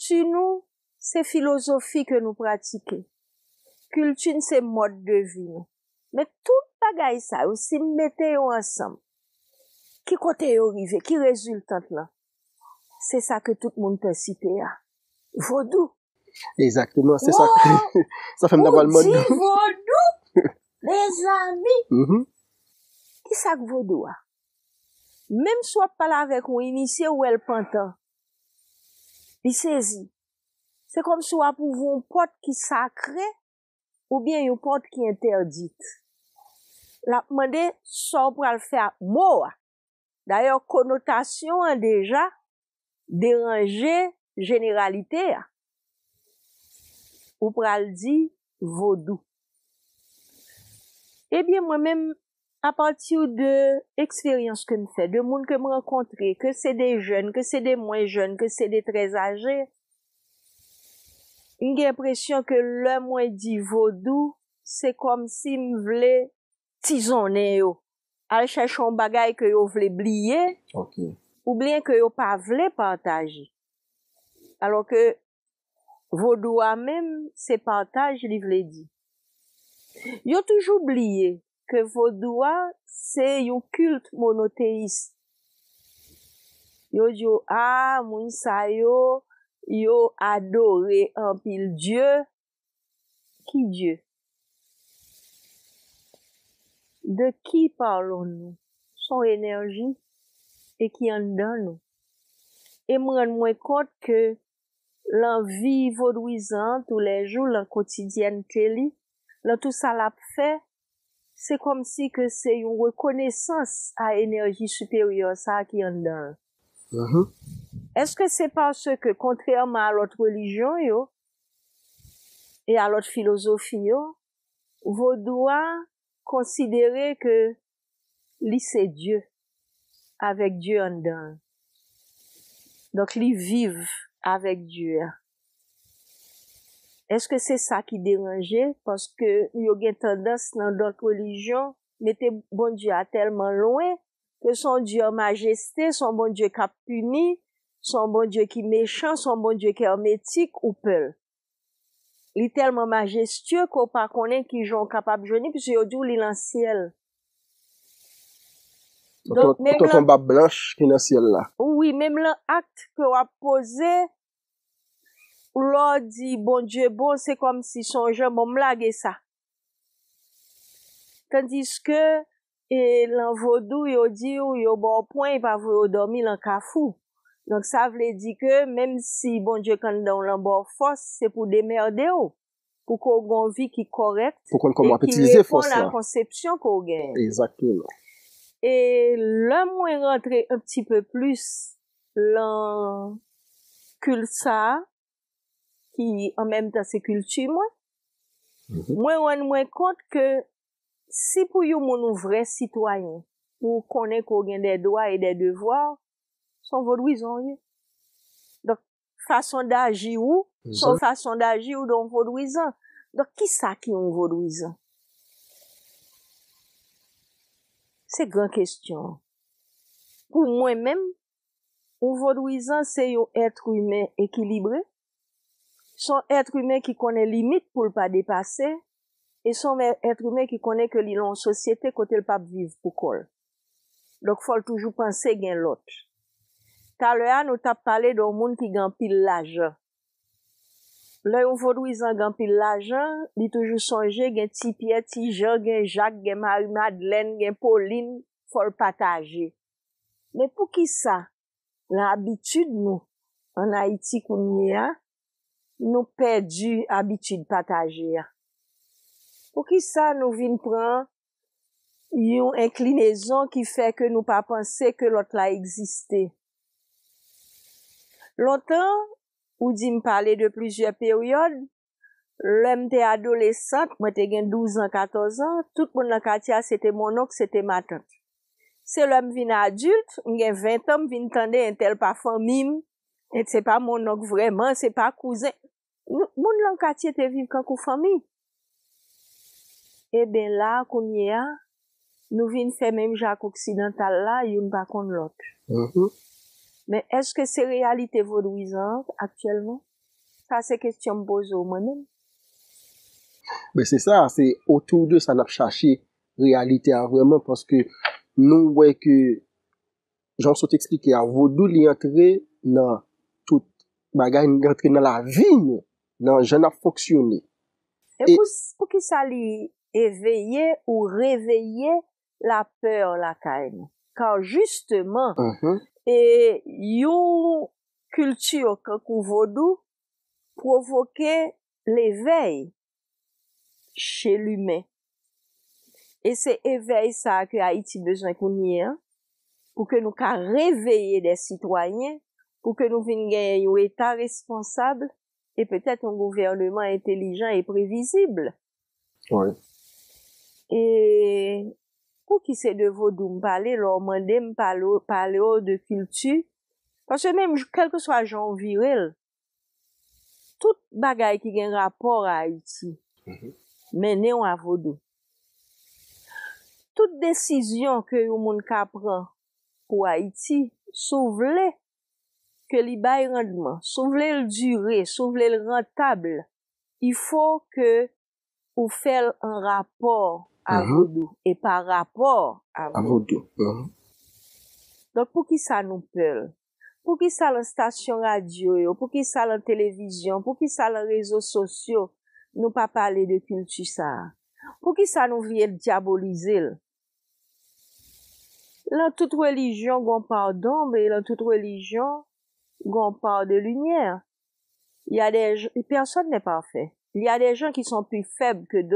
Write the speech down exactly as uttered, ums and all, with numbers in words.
Kilti nou, se filozofi ke nou pratike. Kilti n se mòd de vi nou. Men tout bagay sa yo, si m mete yo ansanm, ki kote yo rive? Ki reziltant lan? Se sa ke tout moun pèsite a. Vodou. Egzakteman, se sa. Sa fè m ta pral mande. Vodou, mezanmi. Ki sa k vodou a? Menm si w ap pale avèk yon inisye, ou wè l pantan. Li sezi. Se kòmsi w ap ouvri yon pòt ki sakre oubyen yon pòt ki entèdit. L ap mande sa w pral fè ak mo a. Dayè, konotasyon an deja deranje jeneralite a. Ou pral di vodou. Ebyen, mwen menm, apati de eksperyans ke m fè, de moun ke m rankontre, ke se de jèn, ke se de mwen jèn, ke se de trè aje, m gen enpresyon ke lè mwen di vodou, se kòmsi m vle tizonnen yo, al chèche yon bagay ke yo vle bliye, oubyen ke yo pa vle pataje. Alò ke vodou a menm, se pataj li vle di. Yo toujou bliye ke vodou a se yon kilt monoteyis. Yo di w, a, moun sa yo, yo adore anpil dye. Ki dye? De qui parlons-nous? Se yon enèji e ki anndan nou. E m rann mwen kont ke lan vi vodouyizan an toulèjou, lan kotidyènte li, lan tou sa l ap fè, se kòmsi ke se yon rekonesans a enèji siperyè sa a ki anndan l. Èske se paske, kontrèman a lòt relijyon yo e a lòt filozofi yo, vodou a konsidere ke li se Dye, avèk Dye anndan l. Donk, li viv avèk Dye a. Èske se sa ki deranje? Paske yo gen tandans nan lòt relijyon mete Bondye a tèlman lwen ke se yon Dye an majeste, se yon Bondye k ap pini, se yon Bondye ki mechan, se yon Bondye k èmetik, ou pè l. Li tèlman majestye ke w pa konnen kijan w kapab jwenn li, piske yo di w li nan syèl. Donk, menm tonton bab blanch ki nan syèl la. Wi, menm lan akt ke w ap poze, lè w di Bondye bon, se kòmsi se yon jan, bon, m lage sa. Tandiske, e, lan vodou, yo di w, yo ba w pwen, pa voye w dòmi lan kafou. Donk, sa vle di ke menm si Bondye k anndan w lan ba w fòs, se pou w demède w, pou ke w gen yon vi ki kòrèk, pou konn kòman w ap itilize fòs la, e ki reponn a konsepsyon ke w genyen. Egzakteman. E lè mwen rantre un petit peu plus lan kilt sa a, ki an menm tan se kilti mwen, mwen rann mwen kont ke si pou yon moun ou vrè sitwayen, pou w konnen ke w gen dè dwa e dè devwa, se yon vodouyizan w ye. Donk, fason daji ou, se yon fason daji ou de yon vodouyizan. Donk, kisa ki yon vodouyizan? Se gran kesyon an. Pou mwen menm, yon vodouyizan se yon èt imen ekilibre, se yon èt imen ki konnen limit pou l pa depase, e se yon èt imen ki konnen ke li lan yon sosyete kote l p ap viv pou kò l. Donk, fò l toujou panse gen lòt. Talè a, nou t ap pale de yon moun ki gen anpil lajan. Lè yon vodouyizan gen anpil lajan, li toujou sonje gen Ti Pyè, Ti Jan, gen Jak, gen Mari Madlèn, gen Polin, fò l pataje. Men poukisa, lan abitid nou, ann Ayiti kounye a, nou pèdi abitid pataje a? Poukisa nou vin pran yon enklinezon ki fè ke nou pa panse ke lòt la egziste? Lontan, ou di m pale de plizyè peryòd, lè m te adolesant, mwen te gen douz an, katòz an, tout moun nan katye a se te mononk, se te matant. Se lè m vin adilt, m gen ven tan, m vin tande entèl pa fanmi m, et se pa mononk vrèman, se pa kouzen. Moun nan katye te viv kankou fanmi. Eben la, kounye a, nou vin fè menm jan ak oksidantal la, youn pa konn lòt. Men èske se reyalite vodouyizan an aktyèlman? Sa se kesyon m poze w mwen menm. Men se sa, se otou de sa n ap chache reyalite a vrèman, paske nou wè ke, jan w sot eksplike a, vodou li antre nan tout bagay, li antre nan lavi nou, nan jan n ap fonksyone. E pou, pou ki sa li eveye ou reveye lapè lakay nou? Kar jisteman, e yon kilti kankou vodou pwovoke levèy che limen. E se evèy sa a ke Ayiti bezwen kounye a, pou ke nou ka reveye de sitwayen, pou ke nou vin genyen yon eta responsab e petèt yon gouvèneman entelijan e previzib. Wi. E pou ki se de vodou m pale, lè w mande m pale w, pale w de kilti, paske menm kèlkeswa jan w vire l, tout bagay ki gen rapò a Ayiti mennen w a vodou. Tout desizyon ke yon moun ka pran pou Ayiti, si w vle ke li bay randman, si w vle l dire, si w vle l rantab, il faut que ou fè l an rapò a vodou e pa rapò a vodou. Donk, pou ki sa nou pè l? Pou ki sa nan stasyon radyo yo, pou ki sa nan televizyon, pou ki sa nan rezo sosyo, nou pa pale de kilti sa a? Pou ki sa nou vle dyabolize l? Nan tout relijyon, gon pa donb, e nan tout relijyon, gon pa de limyè. Il y a des, personne n'est parfait. Il y a des gens qui sont plus faibles que d'autres.